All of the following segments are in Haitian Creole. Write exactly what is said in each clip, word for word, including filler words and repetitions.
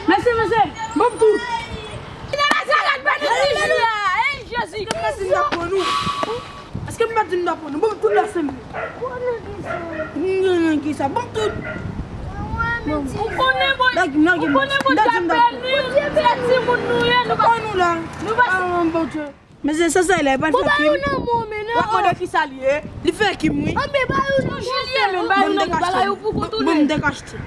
Mesye, mesye, ban m tou. Èske m pa di m ta pran nou? Ban m tout la senp. Nan kisa? Ban m tout. Ou konnen bon, ou konnen bon, Djabèl, nou se timoun nou ye, nou pa, nou pa. Mesye, sa sa la, e pa l fè Kim. W ap mande kisa li ye? Li fè Kim, wi. Anben, ba yo nan Jezi, men ba yo nan bagay ou pou kont ou. Bon, m te kachte.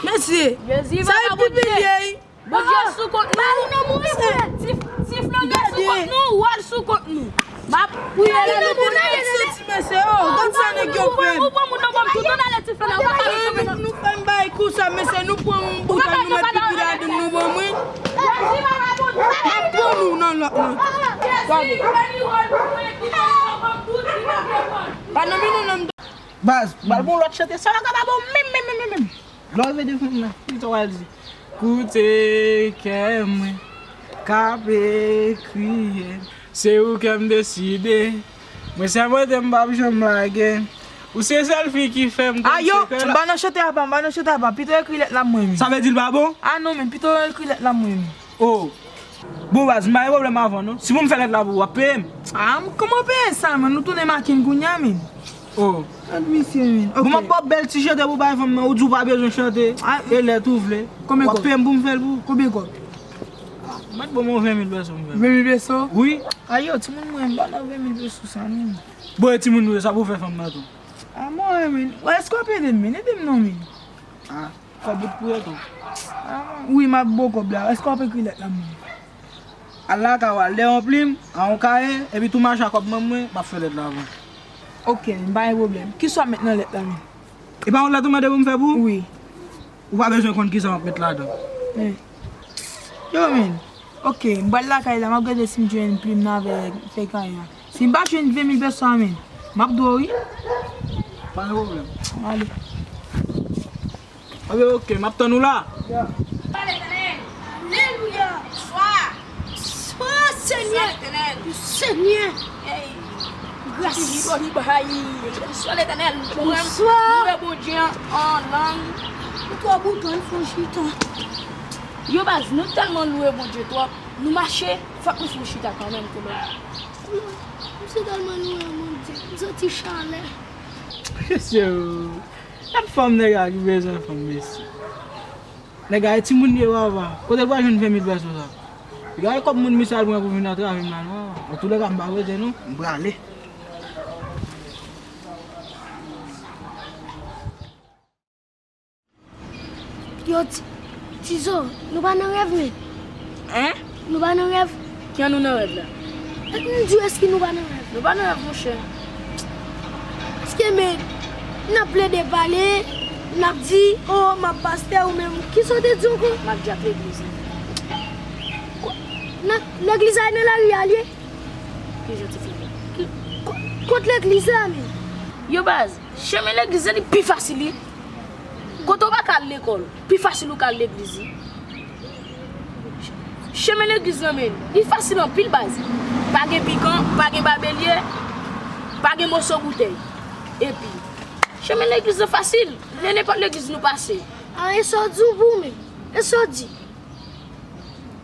Mesye, sa e pipi li ye, wi. Bondye sou kont nou. Ti, ti Florent sou kont nou, Wal sou kont nou. M ap priye lè nou konnen. Mesye, oh, gad sa nèg yo fè. Ou pran moun nan ban m tout, ou ale ti Florent, ou pa ka rete. Nou fè m bay kou sa, mesye, nou pran yon boutèy, nou met pipi ladann, nou ban mwen. M ap pran nou nan lòt nan. Gade. Pa nan men nou nan. Baz, bal bon lòt chante, sa va ka pa bon menm, menm, menm, menm, menm. Lè w rive devan m nan, ki sa w al di? Koute kè mwen k ap kriye. Se ou kè m deside. Mwen sèmante m p ap janm lage. Ou se sèl fi ki fè m konn sekrè la. Ayo, m pa nan chante apa, m pa nan chante apa. Pito ekri lèt la mwen menm. Sa vle di l pa bon? A non, men pito ekri lèt la mwen menm. Oh. Bon, baz, m pa gen pwoblèm avè w non. Si pou m fè lèt la pou ou, w ap peye m. A, m, kòman peye sa, man? Nou tounen makin kounye a, men. Oh. Gad misye, men. Bon, m ap ba w bèl ti chante pou bay fanm nan. Ou di w pa bezwen chante. E lèt ou vle. Konbyen kòb? W ap peye m pou m fè l pou ou. Konbyen kòb? Mèt ban m yon ven mil peso pou m fè l. Ven mil peso? Wi. Ayo, timoun mwen, m pa nan ven mil peso sa, non. Bon, e timoun nou, sa pou fè fanm nan tou. A, mwen, men. Wè, èske w ap ede m, men? Ede m non, men. A. Fè bout pou yo tou. Wi, m ap ba w kòb la. Èske w ap ekri lèt la pou mwen? Al lakay ou, al dèyè yon plim, a yon kaye, epi tou mache ak kòb mwen, mwen, m ap fè lèt la pou ou. Oke, m pa gen pwoblèm. Kisa w ap met nan lèt la menm? E pa yon lèt ou mande pou m fè pou ou? Wi. Ou pa bezwen konn kisa m ap met ladan. Yo, men. Oke, m pral lakay la, m ap gade si m jwenn plim nan avèk fèy kaye a. Si m pa jwenn ven mil peso a, men, m ap di w wi. Pa gen pwoblèm. Ale. Oke, oke, m ap tann ou la. Alelouya. Bonswa. Bonswa, Senyè. Bonswa, Letènèl. Senyè. Gras. Bonswa, Letènèl. Bonswa. Louwe Bondye an, an lang. Ou twò bouton, fò chita. Yo, baz, nou tèlman louwe Bondye twòp, nou mache, fòk nou fè yon chita kanmenm, kouman? Kouman? M se tèlman louwe Bondye, m santi chalè. Mesye, o. Gad fanm nèg la ki bezwen fanm, mesye. Nèg la, e timoun li ye, papa. Kote l pral jwenn ven mil peso sa? Gade kòb moun misye al pran pou vin antrave m la, non, papa. Antoulèka, m pa prese, non. M prale. Yo, Ti-, Tizo, nou pa nan rèv, men. Hein? Nou pa nan rèv. Kijan nou nan rèv la? M di w, èske nou pa nan rèv? Nou pa nan rèv, monchè. Paske, men, n ap plede pale, n ap di, o, m ap pastè, ou menm, kisa w te di ankò? M ap di ak legliz la. Nan, legliz la nan lari a l ye? Kijan ti fi a? Ki, ko-, kot legliz la, men? Yo, baz, chemen legliz la, li pi fasil, wi. Kote w pa ka al lekòl, pi fasil ou ka al legliz, wi. Chemen legliz la, men, li fasil anpil, baz. Pa gen pikan, pa gen babelye, pa gen moso boutèy. Epi, chemen legliz la fasil. Nan nenpòt legliz nou pase. A, e sa w di w pou ou menm? E sa w di?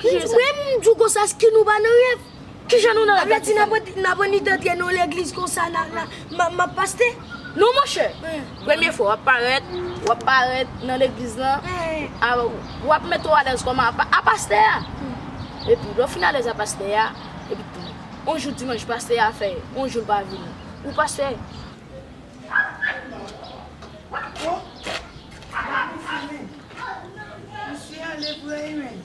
Kijan sa? Mwen, m di w konsa, èske nou pa nan rèv? Kijan nou nan rèv la? Sa vle di n ap, n ap annik antre nan yon legliz konsa, n a, n a, m ap, m ap pastè? Non, monchè. Premye fwa, w ap parèt, w ap parèt nan legliz lan, a, w ap mete w alèz kòman a pa-, a pastè a. Epi, lè w fin alèz a pastè a, epi tou, yon jou dimanch, pastè a fè, yon jou l pa vini. Ou pastè? O, gad misye, men. Misye ale vre, men.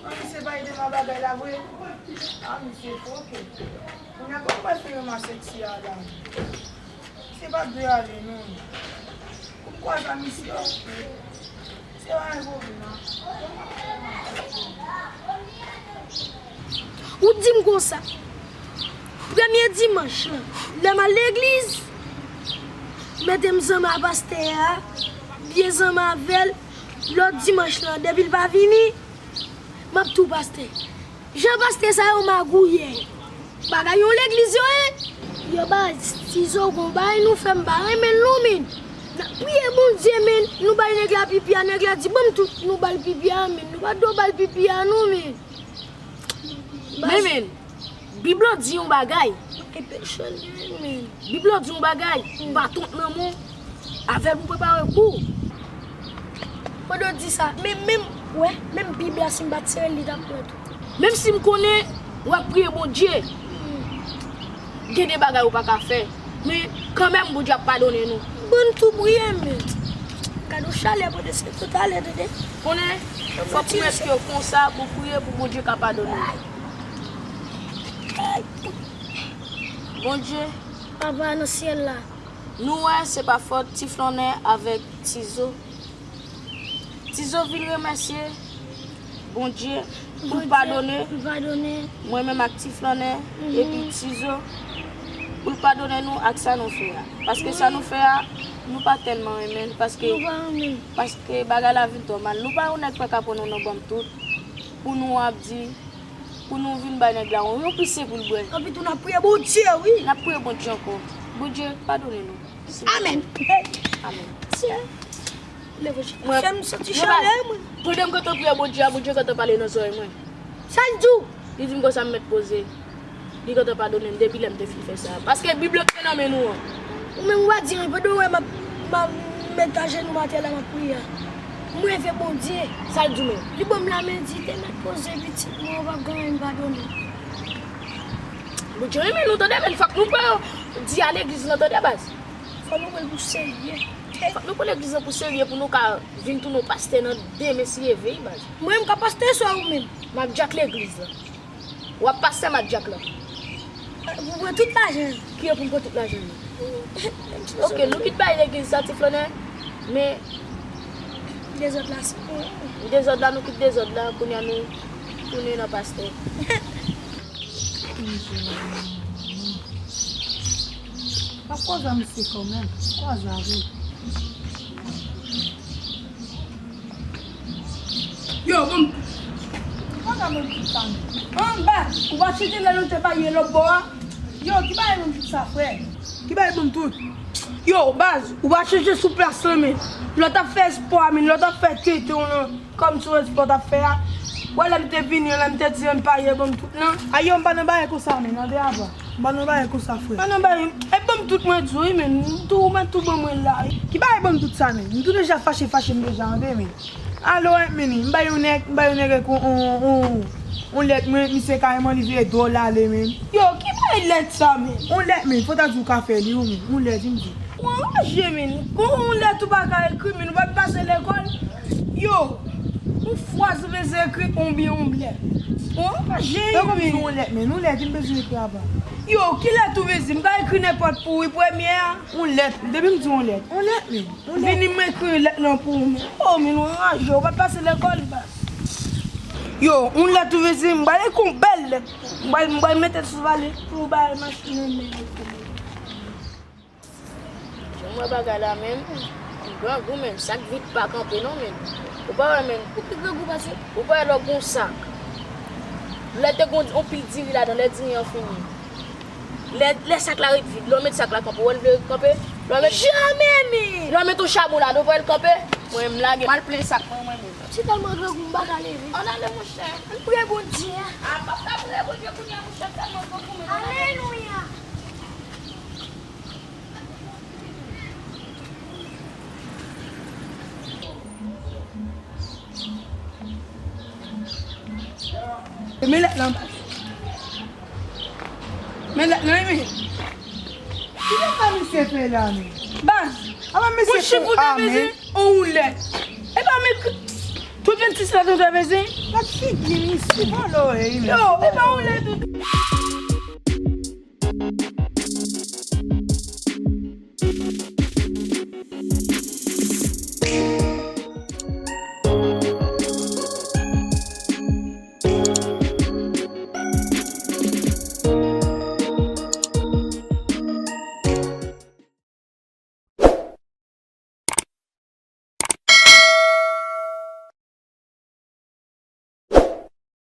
An, misye bay de ma bagay la vre. A, misye fou, oke. Kounye a, kòman mwen fè yon ma seksi a la? Misye pa dwe ale, non. Pou m kwaze a misye, oke. Se pa yon pwoblèm, non. Ou di m konsa, premye dimanch lan, lè m al legliz, mete m zanmi a pastè a, byen zanmi avè l, lòt dimanch lan, depi l pa vini, m ap tou pastè. Jan pastè sa yo magouyè. Bagay yon legliz yo ye. Yo baz, Tizo gon bagay nou fè m pa renmen l non, men. N ap priye Bondye, men. Nou bay nèg la pipi a, nèg la di ban m tout, nou ba l pipi a, men. Nou pa t dwe ba l pipi a non, men. Men, men, Bib lan di yon bagay. Bib lan di yon bagay. Patwon t nan men w, avè l pou prepare kou. Pandan w di sa, men menm, wè, menm Bib la, si m pa t sere l, li t ap pran tou. Menm si m konnen w ap priye Bondye, gen de bagay ou pa ka fè, men kanmenm Bondye ap padone nou. Bon, tou priye, men. Gade yon chalè pote se tout talè, tande. Konnen, fòk ou mèt yo konsa pou priye pou Bondye ka padone nou. Bondye, Papa nan syèl la. Nou wè se pa fòt Ti Flannè avèk Tizo. Tizo vin remèsye Bondye pou l padone mwen menm ak Ti Flannè, epi Tizo pou l padone nou ak sa nou fè a. Paske sa nou fè a, nou pa tèlman renmen l, paske, paske bagay la vin twò mal. Nou pa yon nèg pè ka pran nou nan banm tout, pou nou ap di, pou nou vin bay nèg la yon, yon pise pou l bwè. Anpi tou, n ap priye Bondye, wi. N ap priye Bondye ankò. Bondye, padone nou. Amèn. Amèn. Mwen, fè m santi chalè, mwen. Pandan m gentan priye Bondye a, Bondye gentan pale nan zòrèy mwen. Sa l di w? Li di m konsa m mèt poze. Li gentan padone m depi lè m te fin fè sa. Paske Bib lan ki te nan men nou an. Ou menm ou pa di anyen, pandan w wè m ap, m ap met ajenou m atè la, m ap priye a. M reve Bondye. Sa l di w menm? Li ban m lamen, di te mèt poze pitit mwen, ou p ap gen anyen m padone. Bondye renmen nou tande, men fòk nou pran di a legliz lan tande baz. Fòk nou pran l pou serye. Fòk nou pran legliz lan pou serye pou nou ka vin tounen pastè nan demen si Dye vle wi baz. Mwen m ka pastè swa ou menm? M ap djak legliz lan. W ap pastè m ap djak lan. Ou pran tout lajan. Ki yo pou m pran tout lajan yo? Ok, nou kit bay legliz sa Ti Flannè, men dezòd la se pou ou. Dezòd la, nou kit dezòd la, kounye a nou tounen nan pastè. Pa kwaze a misye kanmenm, kwaze avè l. Yo, bon. Ou pa ka ban m tout sa, non. An, baz, ou pa chèche lè nou te pale lòt bò a? Yo, ki bagay ban m tout sa, frè? Ki bagay ban m tout? Yo, baz, ou pa chèche sou plas lan, men. Lè w t ap fè espò a, men, lè w t ap fè tete w lan, kòm sou espò w t ap fè a. Wè, lè m te vini an, lè m te di ann pale, ban m tout lan. A yo, m pa nan bagay konsa, men, tande apa. M pa nan bagay konsa, frè. Pa nan bagay, e ban m tout mwen di w, wi, men, m tou, ou mèt tou ban mwen la, wi. Ki bagay ban m tout sa, men? M tou deja fache, fache m deja, tande, men. Alo, Edmini, m bay yon nèg, m bay yon nèg yon, yon, yon, yon lèt, mwen, misye kareman li vire dwòl ale, men. Yo, ki bay lèt sa, men? Yon lèt, men, fò ta di w ka fè li, wi, men. Yon lèt, wi, m di. Ou anraje, men. Kon yon lèt ou pa ka ekri, men, ou pa t pase lekòl. Yo, yon fraz ou bezwen ekri, oubyen yon lèt. Ou anraje, men. Fè kòm si yon lèt, men. Yon lèt, m bezwen ekri apa. Yo, ki lèt ou bezwen? M ka ekri nenpòt pou wi, premye a. Yon lèt, depi m di yon lèt. Yon lèt, men. Vini m ekri lèt lan pou ou, men. O, men nou anraje, ou pa t pase lekòl, baz. Yo, yon lèt ou vezi, m pral ekri yon bèl lèt. M pral, m pral mete l sou vale pou w bay machin nan men l pou mwen. Jan m wè bagay la, men, m grangou, men, sak vit pa kanpe, non, men. Ou pa wè, men, ou pi grangou pase. Ou pa wè lè w gon sak. Lè te gon, yon pil diri ladan, lè diri an fini. Lè, lè sak la ret vid, lè w met sak la kanpe, w wè l vle kanpe? Lè w met, jamè, men! Lè w met yon chabon ladan, w wè l kanpe? Mwen, m lage, m al plen sak mwen, mwen menm. M tèlman grangou, m pa ka leve. Ann ale, monchè. Ann priye Bondye a. A, m p ap ka priye Bondye kounye a, monchè, m tèlman grangou, men. Alelouya! Men lèt lan, baz. Men lèt lan, wi, men. Ki lèt la misye fè la, men? Baz, apa misye fè a, men? Yon lèt. E pa men, tout vennsis la, nou te bezwen. Gad figi misye, vòlò, wi, men. Yo, e pa yon lèt.